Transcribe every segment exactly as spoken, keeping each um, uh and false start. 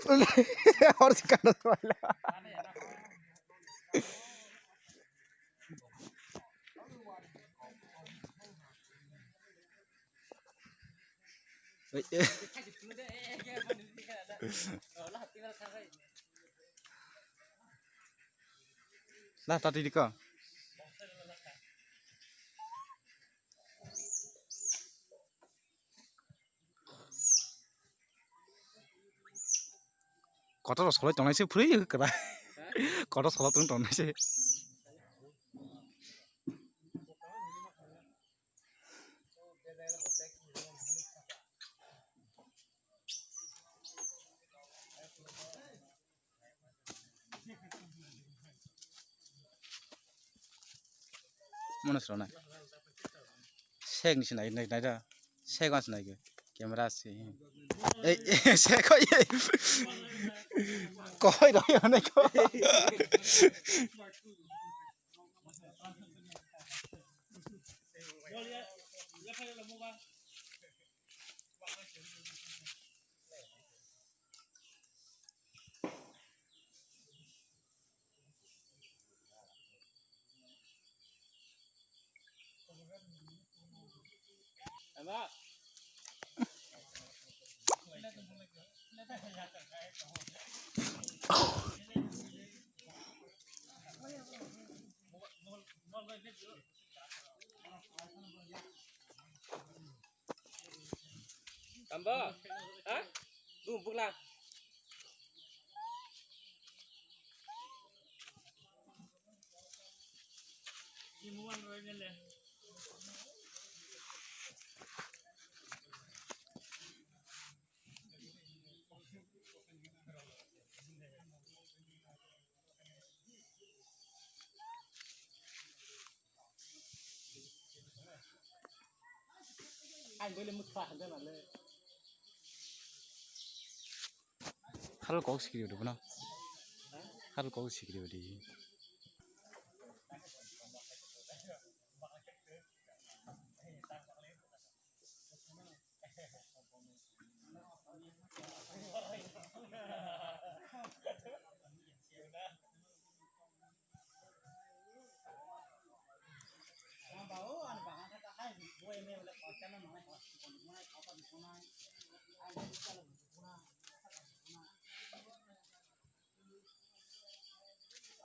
Hor si kana swala. Oi, eh. Na, tati diko. Kotor rok solai tongnai se phuri kwra. Kotor solai tong tongnai se. Mono srona. Sek ni sinai nai nai da. Sek wan sinai ke. Camera si. Ei, ei, sek koi. Koi da ya ne ko. Tambo, ha? Bu bukla. Hal kok sikiri udah pernah. Hal kok sikiri udah.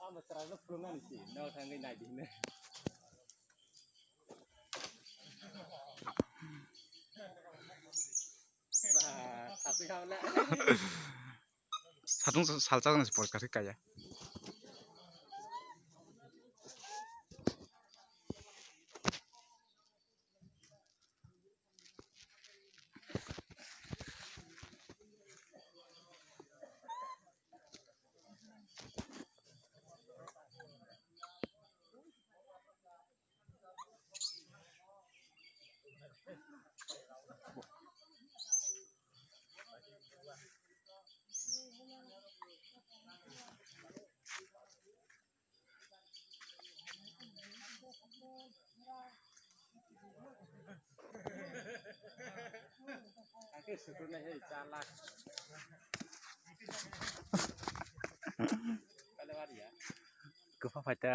Ang ba chwraino phunuknani se, no thangwi nai di hwnwi. Ba, sapi kha wala. Satung salsa nang se podcast kaya. Kwpha phaita.